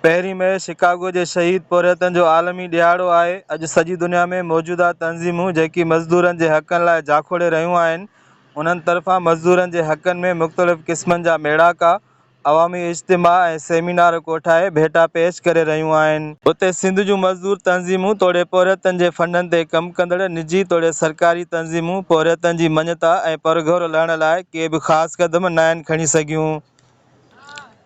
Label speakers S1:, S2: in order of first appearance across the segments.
S1: پهرين مئي شڪاگو جي شهيد پورهيتن جو عالمي ڏهاڙو آهي. اڄ سڄي دنيا ۾ موجوده تنظيمون جيڪي مزدورن جي حقن لاء جاکوڙي رهيون آهن، انهن طرفان مزدورن جي حقن ۾ مختلف قسمن جا ميڙاڪا، عوامي اجتماع ۽ سيمينار ڪوٺائي ڀيٽا پيش ڪري رهيون آهن. اتي سنڌ جون مزدور تنظيمون توڙي پورهيتن جي فنڊن تي ڪم ڪندڙ نجي توڙي سرڪاري تنظيمون پورهيتن جي مڃتا ۽ پرگهور لهڻ لاء ڪي به خاص قدم ناهن کڻي سگهيون.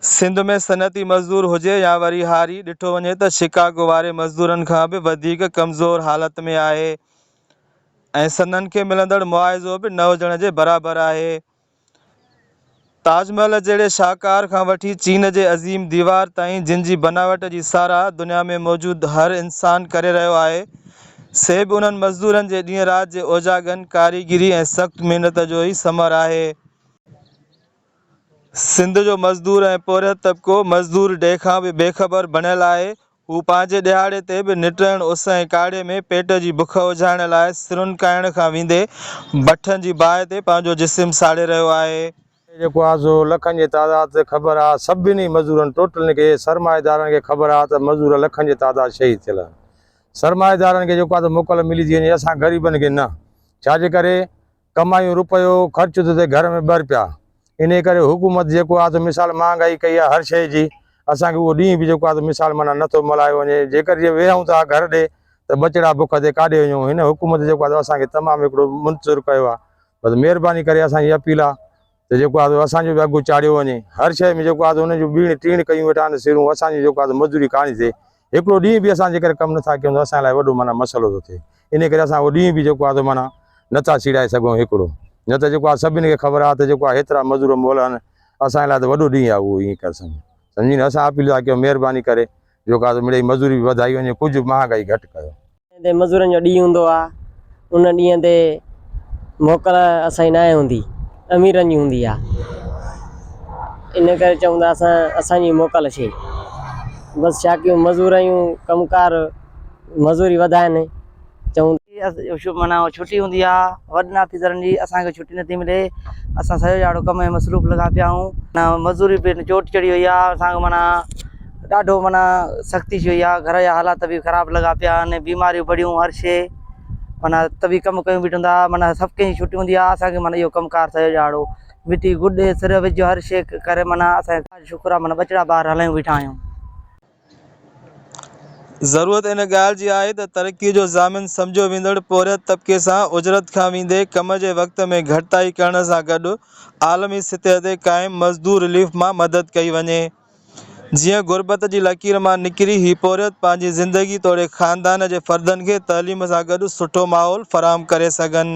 S1: سنڌ ۾ صنعتي مزدور هجي يا وري هاري، ڏٺو وڃي ته شڪاگو واري مزدورن کان به وڌيڪ ڪمزور حالت ۾ آهي ۽ سندن کي ملندڙ معاوضو به نه هجڻ جي برابر آهي. تاج محل جهڙي شاهڪار کان وٺي چين جي عظيم ديوار تائين جن جي بناوٽ جي ساراهه دنيا ۾ موجود هر انسان ڪري رهيو آهي، سي به انهن مزدورن جي ڏينهن رات جي اوجاڳن، ڪاريگري ۽ سخت محنت جو ئي ثمر آهي. سنڌ جو مزدور ۽ پورهيت طبقو مزدور ڊي کان به بي خبر بڻيل آهي. هو پنهنجي ڏهاڙي تي به نٽهڻ اس ۽ ڪاڙهي ۾ پيٽ جي بک اجهائڻ لاء سرن کائڻ کان ويندي بٺن جي باهه تي پنهنجو جسم ساڙي رهيو آهي.
S2: جيڪو آ سو لکن جي تعداد تي خبر آ سڀني مزورن ٽوٽل کي سرمائيدارن کي خبر آ ته مزور لکن جي تعداد شهيد ٿيل آهن سرمائيدارن کي جيڪو آ ته موڪل ملي ٿي وڃي اسان غريبن کي نه ڇا جي ڪري ڪمايون روپيو خرچ ٿو ٿئي گهر ۾ ٻه رپيا انهي ڪري حڪومت جيڪو آ ته مثال مهانگائي ڪئي آ هر شئي جي اسان کي اهو ڏينهن به جيڪو آ ته مثال معنيٰ نه ٿو ملهايو وڃي جيڪر جي ويهون ٿا گهر ڏي ته ٻچڙا بک تي ڪاڏي وڃون هن حڪومت جيڪو آ ته اسان کي تمام هڪڙو منتظر ڪيو آ بس مهرباني ڪري اسان جي اپيل آ ته جيڪو آ سو اسان جو به اگهه چاڙهيو وڃي. هر شيء ۾ جيڪو آ سو انهن جون ٻيڻ ٽيڻ ڪيون ويٺا آهن سرون اسان جو جيڪو آ سو مزدوري ڪانه ٿئي. هڪڙو ڏينهن به اسان جيڪر ڪم نٿا ڪيون ته اسان لاء وڏو معنيٰ مسئلو ٿو ٿئي. انهي ڪري اسان اهو ڏينهن به جيڪو آ سو معنيٰ نٿا سيڙائي سگهون هڪڙو. نه ته جيڪو آ سڀني کي خبر آ ته جيڪو آ هيترا مزور مئل آهن اسان لاء ته وڏو ڏينهن آ اهو ائين ڪر سمجهه سمجهي نه اسان اپيل ٿا ڪيون مهرباني ڪري جيڪو آ سو مڙئي مزوري به وڌائي وڃي ڪجهه مهانگائي گهٽ ڪيو.
S3: تي مزورن جو ڏينهن هوندو آ ان ڏينهن تي موڪل اسان جي ناهي هوندي اميرن جي هوندي آ ان ڪري چئون ٿا اسان اسان جي موڪل ڇي بس ڇا ڪيون مزور آهيون ڪم ڪار مزوري وڌائن چئون
S4: معنيٰ ڇٽي هوندي آ وڏن آفيسرن جي اسان کي ڇٽي نٿي ملي اسان سڄو ڏهاڙو ڪم ۾ مصروف لڳا پيا آهيون مزوري به چوٽ چڙهي وئي آ اسان کي معنيٰ ڏاڍو معنيٰ سختي ٿي وئي آهي گهر جا حالات به خراب لڳا پيا آهن بيماريون بڙيون هر شيء معنيٰ ته به ڪم ڪيون بيٺا هوندا معنيٰ سڀ ڪنهن جي ڇٽي هوندي آهي اسان کي معنيٰ اهو ڪم ڪار سڄو ڏهاڙو مٽي گڏ سر وجهه هر شيء ڪري معنيٰ اسان کي شڪر آهي معنيٰ ٻچڙا ٻار هلايون بيٺا آهيون.
S1: ضرورت ان ڳالهه جي آهي ته ترقي جو ضامن سمجهيو ويندڙ پورهيت طبقي سان اجرت کان ويندي ڪم جي وقت ۾ گهٽتائي ڪرڻ سان گڏ عالمي سطح تي قائم مزدور رليف مان مدد ڪئي وڃي. جيئن غربت جي لڪير مان نڪري هي پورهيت پنهنجي زندگي توڙي خاندان جي فردن کي تعليم سان گڏ سٺو ماحول فراهم ڪري سگهن.